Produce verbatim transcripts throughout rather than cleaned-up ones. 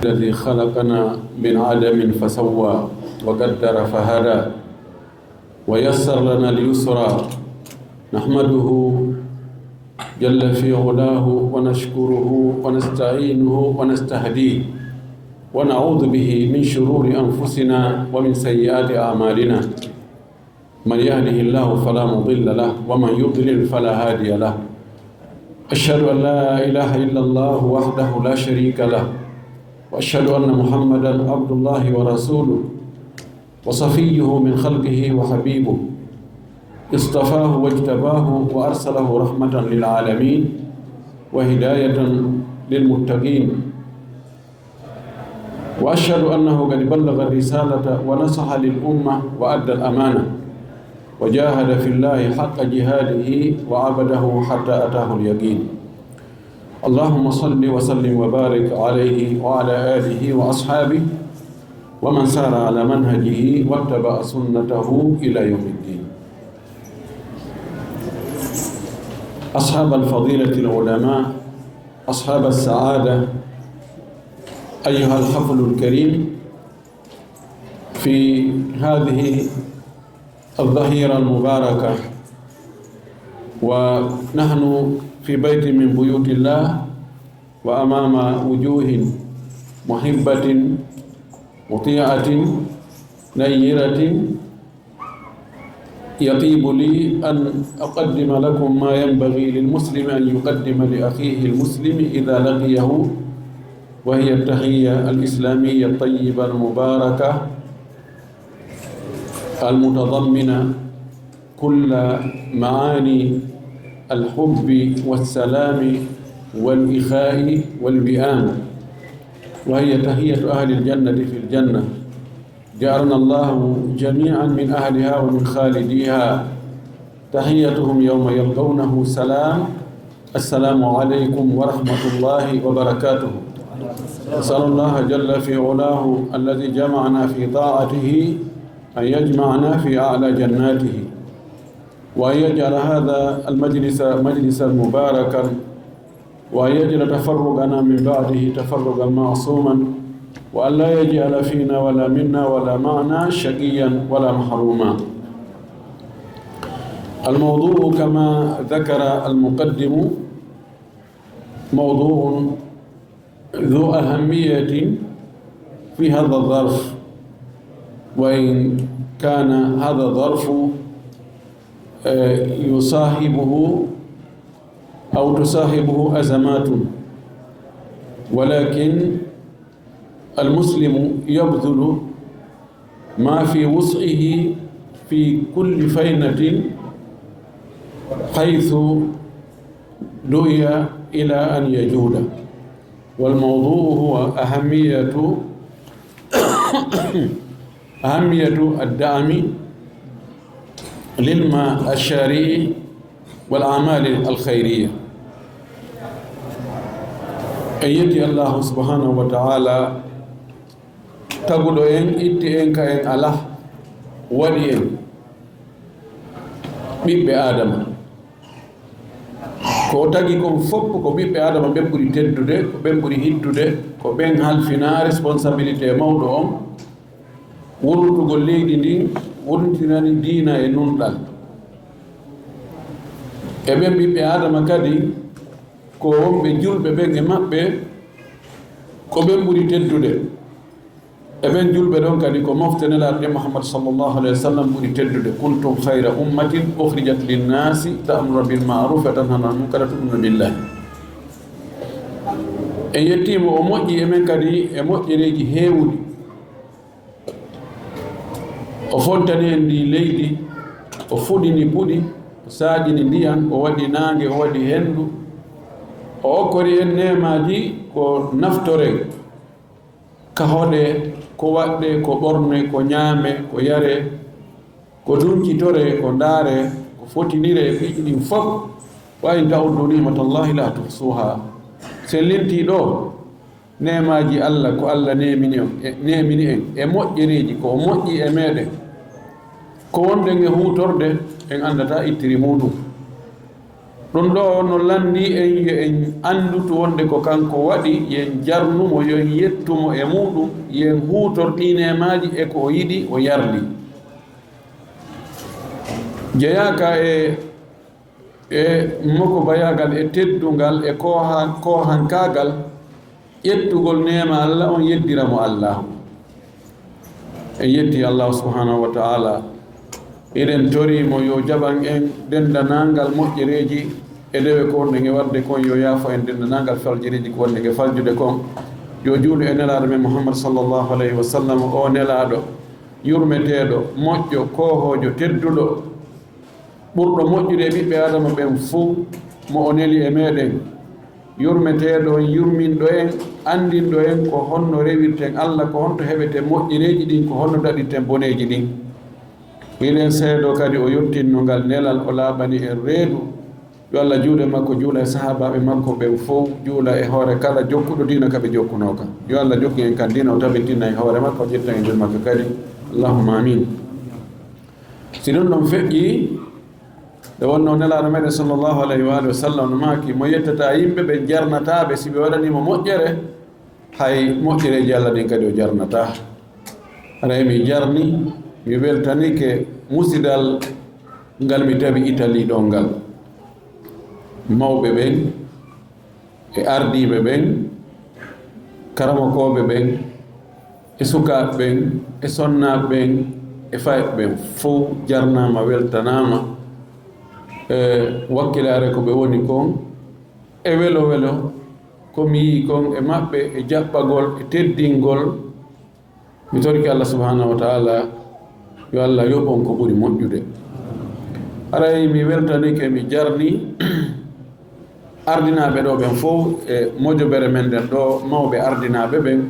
الذي خلقنا من عدم فسوى وقدر فهدى ويسر لنا اليسرى. نحمده جل في علاه ونشكره ونستعينه ونستهديه ونعوذ به من شرور أنفسنا ومن سيئات أعمالنا. من يهده الله فلا مضل له ومن يضلل فلا هادي له. أشهد أن لا إله إلا الله وحده لا شريك له، وأشهد أن محمدا عبد الله ورسوله وصفيه من خلقه وحبيبه، اصطفاه واجتباه وأرسله رحمة للعالمين وهداية للمتقين. وأشهد أنه قد بلغ الرسالة ونصح للأمة وأدى الأمانة وجاهد في الله حق جهاده وعبده حتى أتاه اليقين. اللهم صل وسلم وبارك عليه وعلى آله وأصحابه ومن سار على منهجه واتبع سنته إلى يوم الدين. أصحاب الفضيلة العلماء، أصحاب السعادة، أيها الحفل الكريم، في هذه الظهيرة المباركة، ونحن في بيت من بيوت الله، وأمام وجوه محبة مطيعة نيرة، يطيب لي أن أقدم لكم ما ينبغي للمسلم أن يقدم لأخيه المسلم إذا لقيه، وهي التحية الإسلامية الطيبة المباركة المتضمنة كل معاني الحب والسلام والإخاء والوئام، وهي تحية أهل الجنة في الجنة. جعلنا الله جميعا من أهلها ومن خالديها. تحيتهم يوم يلقونه سلام. السلام عليكم ورحمة الله وبركاته. أسأل الله جل في علاه الذي جمعنا في طاعته أن يجمعنا في أعلى جناته، وأن يجعل هذا المجلس مجلسا مباركا، وأن يجعل تفرقنا من بعده تفرقا معصوما، وأن لا يجعل فينا ولا منا ولا معنا شقيا ولا محروما. الموضوع كما ذكر المقدم موضوع ذو أهمية في هذا الظرف، وإن كان هذا الظرف، آه، يصاحبه أو تصاحبه أزمات، ولكن المسلم يبذل ما في وسعه في كل فينة حيث دعي إلى أن يجود. والموضوع هو أهمية، أهمية الدعم للمشاريع والأعمال الخيرية. En yetti Allahu subhanahu wa ta'ala, taguɗo en, itti en ka en alaa, waɗi en ɓiɓɓe Aadama. Ko o tagi kon fof ko ɓiɓɓe Aadama ɓen ɓuri teddude, ko ɓen ɓuri hittude, ko ɓen halfinaa responsabilité mawɗo on, wurtugol leydi ndin, wurtinani diina e nunɗal. E ɓen ɓiɓɓe Aadama kadi, ko wonɓe julɓe ɓen e maɓɓe, ko ɓen ɓuri teddude. E ɓen julɓe ɗon kadi, ko mofte Nelaaɗo ɗen Muhammad sallallahu alayhi wa sallam ɓuri teddude. "Kuntum khayra ummatin ukhrijat linnasi ta'muruna bil ma'ruf wa tanhawna anil munkar wa tu'minuna billah." En yettiimo, o moƴƴi e men kadi e moƴƴereeji heewuɗi. O fontani en ndi leydi, o fuɗini puɗi, o saaƴini ndiyan, o waɗi naange, o waɗi henndu. O okkori en neemaaji ko naftoren, ka hoɗe, ko waɗɗe, ko ɓorne, ko ñaame, ko yare, ko duncitore, ko ndaare, ko fotinire, piiji ɗin fof. "Wa in ta'uddu ni'matallahi la tuhsuha." Sen lintii ɗoo, neemaaji Allah, ko Allah neemini on, e, neemini en, e moƴƴereeji, ko o moƴƴi e meɗen. Ko wonɗen e huutorde, en anndataa ittiri muuɗum. Ɗum ɗoo no lanndii en yo en anndutu wonde ko kanko waɗi, yo en jarnu mo, yo en yettu mo e muuɗum, yo en huutor ɗii neemaaji e ko o yiɗi, o yarli. Jeyaaka e, e mokobayaagal, e teddungal, e kooha-, koohankaagal, ƴettugol neema Alla on yeddira mo Allaahu. En yetti Allaahu subhaanahu wa ta'aalaa. Eɗen tori mo yo jaɓan en denndanangal moƴƴereeji e dewe ko wonɗen e waɗde kon, yo yaafo en denndanangal faljireeji ko wonɗen e faljude kon. Yo juulu e nelaaɗo men Muhammad sallallahu alayhi wa sallam, o nelaaɗo yurmeteeɗo, moƴƴo, koohoojo, tedduɗo. Ɓurɗo moƴƴude e ɓiɓɓe Aadama ɓen fow, mo o neli e meɗen, yurmeteeɗo on, yurminɗo en, anndinɗo en ko honno rewirten Alla, ko honto heɓeten moƴƴereeji ɗin, ko honno daɗirten boneeji ɗin. Hiɗen seedoo kadi o yottinno ngal nelal, o laaɓani en reedu. Yo Alla juule makko, juula e sahaabaaɓe makko ɓen fow, juula e hoore kala jokkuɗo diina ka ɓe jokkunoo ka. Yo Alla jokkin en kan diina, o tabintina e hoore makko, o ƴetta en juul makko kadi. Allahumma amin. Si ɗum ɗon feƴƴi, nde wonnoo Nelaaɗo meɗen sallallahu alayhi wa alihi wa sallam no maaki, mo yettataa yimɓe ɓe jarnataa ɓe si ɓe waɗanii mo moƴƴere, hay moƴƴereeji Alla ɗin kadi o jarnataa. Haray mi jarni, mi weltanike musidal ngal mi tawi Italie ɗon ngal. Mawɓe ɓen, e ardiiɓe ɓen, karamokooɓe ɓen, e sukaaɓe ɓen, e sonnaaɓe ɓen, e fayɓe ɓen fow jarnaama, weltanaama e wakkilaare ko ɓe woni kon, e welo welo ko mi yi'i kon e maɓɓe, e jaɓɓagol, e teddingol. Mi torike Allah subhanahu wa ta'ala, yo Allah yoɓ on ko ɓuri moƴƴude. Haray mi weltanike, mi jarni ardinaaɓe ɗo ɓen fow e mojobere men nden ɗo, mawɓe ardinaaɓe ɓen,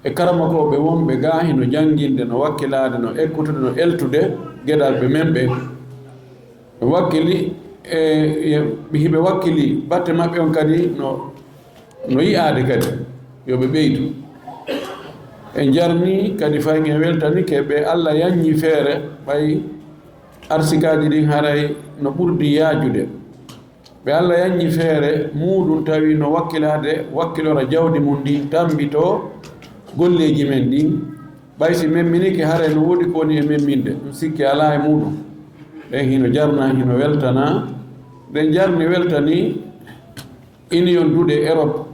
e karamokooɓe wonɓe gaa hino jannginde, no wakkilaade, no ekkutude, no eltude geɗalɓe men ɓen. Ɓe wakkili, e, e, hiɓe wakkili batte maɓɓe on kadi no, no yi'aade kadi, yo ɓe ɓeydu. En jarni kadi fay en weltanike ɓe Allah yaññi feere, ɓay arsikaaji ɗin haray no ɓurdi yaajude. Ɓe Allah yaññi feere muuɗum tawi no wakkilaade, wakkilora jawdi mum ndin, tammbitoo golleeji men ɗin. Ɓay si memminike, haray no woodi ko woni e memminde, ɗum sikke alaa e muuɗum. Ɓen hino jarna, hino weltana. Ɓen jarni, weltani Union Duɗe Europe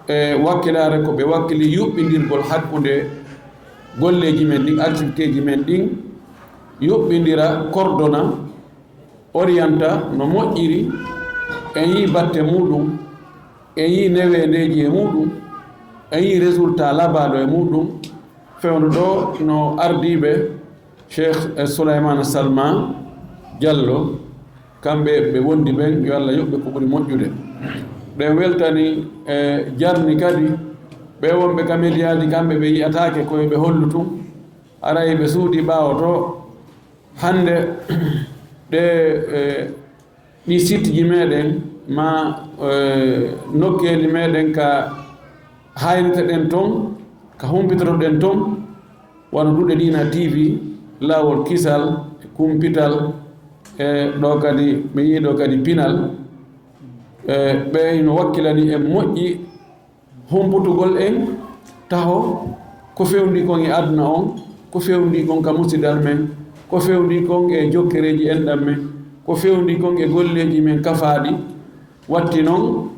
e wakkilaare ko ɓe wakkili yuɓɓindirgol hakkunde golleeji men ɗin, activité ji men ɗin, yuɓɓindira, coordonna, orienta no moƴƴiri, en yii batte muuɗum, en yii neweendeeji e muuɗum, en yii résultat labaaɗo e muuɗum, fewndo ɗo no ardiiɓe Cheikh, eh, Souleymane Salma Diallo, kamɓe ɓe wondi ɓen, yo Allah yoɓ ɓe ko ɓuri moƴƴude. Ɓen weltani, eh, jarni kadi, ɓe wonɓe ka mediyaaji, kamɓe ɓe yi'ataake ko yo ɓe hollu tun, haray ɓe suuɗii ɓaawo to. Hannde, ɗe, eh, ɗi sitji meɗen, ma, eh, nokkeeli meɗen ka haayniteɗen ton, ka humpitotoɗen ton, wano Duɗe Diina T V, Laawol Kisal, e Kumpital, e ɗo kadi, mi yii ɗo kadi Pinal, e ɓe no wakkilani en moƴƴi, humputugol en taho ko fewndi kon e aduna on, ko fewndi kon ka musidal men, ko fewndi kon e jokkereeji enɗan men, ko fewndi kon e golleeji men kafaaɗi. Watti non,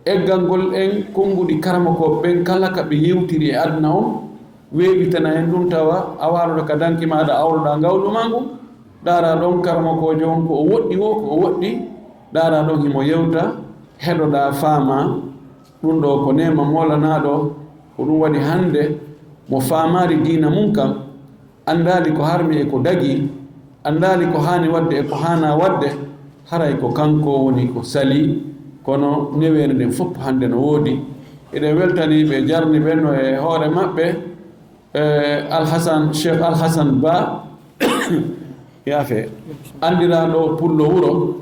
eggangol en konnguɗi karamokooɓe ɓen kala ka ɓe yewtiri e aduna on, weeɓitana en ɗum, tawa a waaroto ka danki maaɗa, awroɗaa ngawlu maa ngun, ndaaraa ɗon karamokoojo on ko o woɗɗi woo, ko o woɗɗi, ndaaraa ɗon himo yewta, heɗoɗaa, faamaa. Ɗum ɗoo ko neema moolanaaɗo, ko ɗum waɗi hannde mo faamaali diina mum kan, anndaali ko harmi e ko dagii, anndaali ko haani waɗde e ko haanaa waɗde, haray ko kanko woni ko salii, kono neweende nden fof hannde no woodi. Eɗen weltanii ɓe, jarni ɓe no e hoore maɓɓe, eh, Alhasan, Cheikh Alhasan Ba, yaafe, anndiraaɗo Pullo Wuro,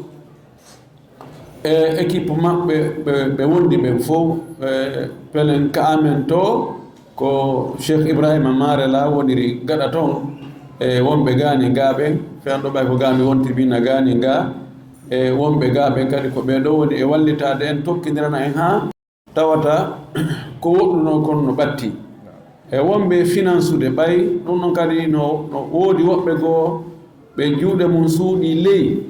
e équipe maɓɓe, ɓe, ɓe wondi ɓen fow, e pelen ka amen to, ko Cheikh Ibrahima Marela woniri gaɗa ton, e wonɓe gaani gaa ɓen, fewndo ɓay ko gaa mi wontiri, mi na gaani gaa, E wonɓe gaa ɓen kadi, ko ɓee ɗoo woni e wallitaade en, tokkindirana en haa tawata ko woɗɗunoo kon no ɓattii. E wonɓe finansude, ɓay ɗum ɗon kadi no, no woodi woɓɓe goo ɓe juuɗe mum suuɗii ley,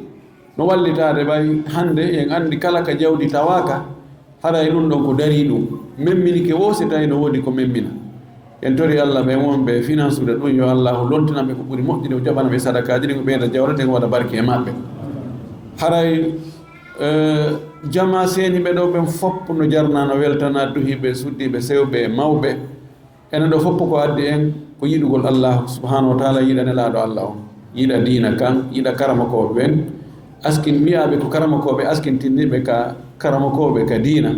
no wallitaade, ɓay hannde en anndi kala ka jawdi tawaaka, haray ɗum ɗon ko darii ɗum. Memminike woo si tawi no woodi ko memmina. En tori Allah ɓe wonɓe finansude ɗum, yo Allahu lontinan ɓe ko ɓuri moƴƴude, o jaɓana ɓe sadakaaji ɗin, o ɓeyda jawle ɗen, o waɗa barke e maɓɓe. Haray, eh, jamaa seeniiɓe ɗoo ɓen fof no jarnaa, no weltanaa duhiiɓe, suddiiɓe, sewɓe e mawɓe. Enen ɗoo fof ko addi en ko yiɗugol Allah subhanahu wa taala, yiɗa Nelaaɗo Allah on, yiɗa diina kan, yiɗa karamokooɓe ɓen, askin wiyaaɓe ko karamokooɓe, askintinniiɓe ka karamokooɓe ka diina.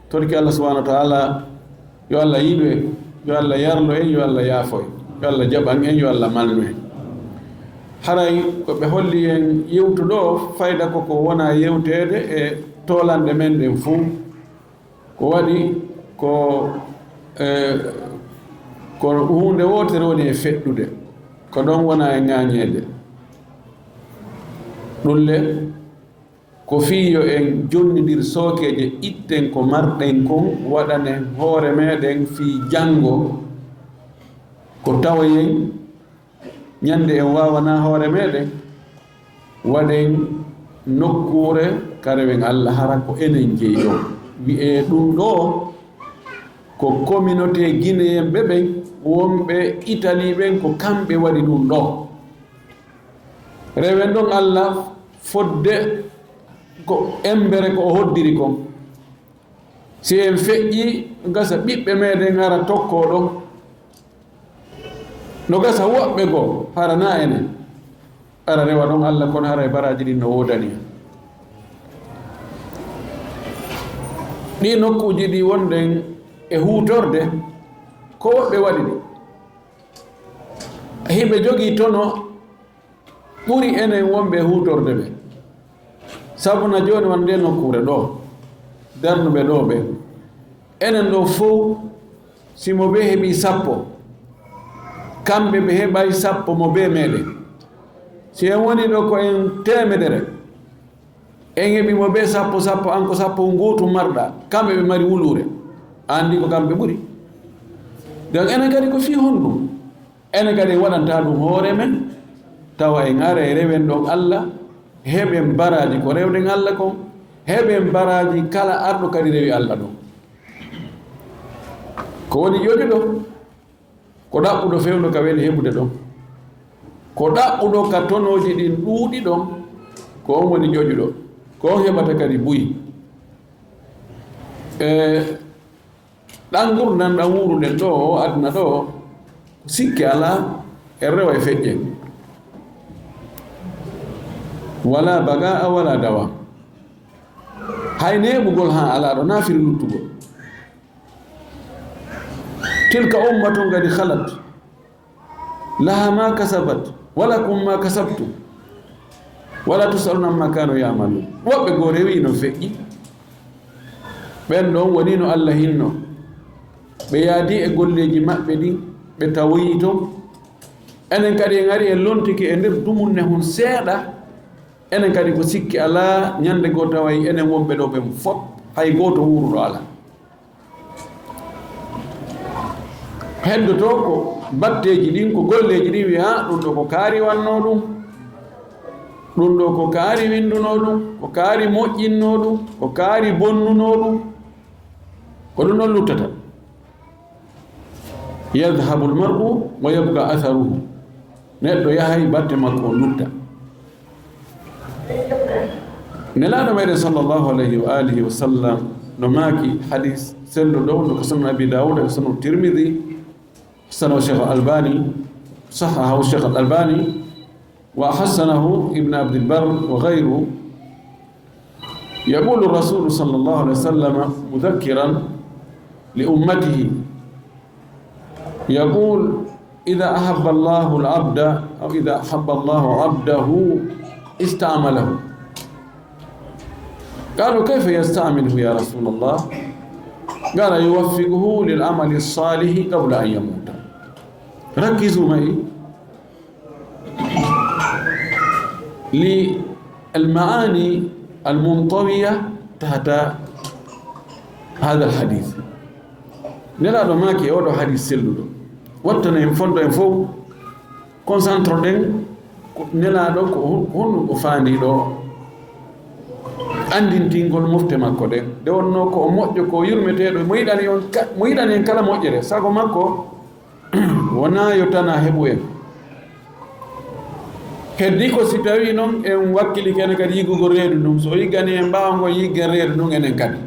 Torki Allah subhanahu wa taala, yo Allah yiɗu en, yo Allah yarno en, yo Allah yaafo en, yo Allah jaɓan en, yo Allah malnu en. Haray ko ɓe holli en yewtu ɗoo, fayda ko ko wona yewteede e toolanɗe men ɗen fuu. Ko waɗi ko, eh, ko huunde wootere woni e feɗɗude, ko ɗon wona e ŋaañeede. Ɗum le, ko fii yo en jonnindir sookeeje, itten ko marɗen kon, waɗanen hoore meɗen fii janngo, ko tawoyen ñande en waawanaa hoore meɗen, waɗen nokkuure ka rewen Allah, hara ko enen jeyi ɗon. Wi'ee ɗum ɗoo ko communauté guinéen ɓe ɓen, wonɓe Italie ɓen, ko kamɓe waɗi ɗum ɗoo. Rewen ɗon Allah fodde ko embere ko o hoddiri kon. Si en feƴƴii, gasa ɓiɓɓe meɗen ara tokkoo ɗon. No gasa woɓɓe goo, hara naa enen. Ara rewa ɗon Allah, kono haray baraaji ɗin no woodani. Ɗii nokkuuji ɗi wonɗen e huutorde, ko woɓɓe waɗi ɗi. Hiɓe jogii tono ɓuri enen wonɓe e huutorde ɓe. Sabu na jooni won ndee nokkuure ɗoo, darnuɓe ɗoo ɓe. Enen ɗoo fow, si mo bee heɓii sappo, kamɓe ɓe heɓay sappo mo bee meɗen. Si en woni ɗoo ko en teemedere, en heɓii mo bee sappo sappo, an ko sappo ngootu marɗaa, kamɓe ɓe mari wuluure. A anndi ko kamɓe ɓuri. Donc enen kadi ko fii honɗum? Enen kadi en waɗanta ɗum hoore men, tawa en aray rewen ɗon Allah, heɓen baraaji ko rewɗen Allah kon, heɓen baraaji kala arɗo kadi rewi Allah ɗon. Ko woni ƴoƴuɗo? Ko ɗaɓɓuɗo fewndo ka weli heɓude ɗon. Ko ɗaɓɓuɗo ka tonooji ɗin ɗuuɗi ɗon, ko on woni ƴoƴuɗo. Ko on heɓata kadi buy. E, Ɗan ngurndan ɗan wuuruɗen ɗoo, oo aduna ɗoo, ko sikke alaa, en rewa e feƴƴen. Wala bagaa wala dawa. Hay neeɓugol haa alaa ɗoo, na firi luttugol. Tilka ummatun qad khalat. Laha ma kasabat, wa lakum ma kasabtum, wala tus'aluna amma kanu ya'malun. Woɓɓe goo rewi no feƴƴi. Ɓen ɗon woni no Allah hinno. Ɓe yaadi e golleeji maɓɓe ɗin, ɓe tawoyi ton. Enen kadi en ari en lontike e nder dumunne hun seeɗa. Enen kadi ko sikke alaa, ñande goo taway enen wonɓe ɗoo ɓen fof, hay gooto wuuruɗo alaa. Heddotoo ko batteeji ɗin, ko golleeji ɗin, wi'a, "Ah, ɗum ɗoo ko kaari wannoo ɗum, ɗum ɗoo ko kaari winndunoo ɗum, ko kaari moƴƴinnoo ɗum, ko kaari bonnunoo ɗum." Ko ɗum ɗon luttata. Yadhhabu al-mar'u wa yabqa atharuhu. Neɗɗo yahay, batte makko on lutta. Nelaaɗo meɗen sallallahu alayhi wa alihi wa sallam no maaki hadis selluɗo wonɗo ko Sunan Abi Dawud e Sunan Tirmidhi, sahhahahu Sheikh Al-Albani, sahhahahu Sheikh Al-Albani, وحسنه ابن عبد البر وغيره. يقول الرسول صلى الله عليه وسلم مذكرا لأمته، يقول: إذا أحب الله العبد، أو إذا أحب الله عبده استعمله. قالوا: كيف يستعمله يا رسول الله؟ قال: يوفقه للعمل الصالح قبل أن يموت. ركزوا معي. Li المعاني المنطوية تحت هذا الحديث. Nelaaɗo maaki e oɗo hadis selluɗo, wattana en fondo en fof, concentre ɗen ko Nelaaɗo ko hon-, honno o faandi ɗo anndintingol mofte makko ɗen. Nde wonno ko o moƴƴo, ko o yurmeteeɗo, mo yiɗani on ka-, mo yiɗani en kala moƴƴere, sago makko wonaa yo tana heɓu en. Heddi ko si tawi noon en wakkili kene kadi yiggugol reedu ndun, so o yiggani en ɓaawo ngon yiggen reedu ndun enen kadi.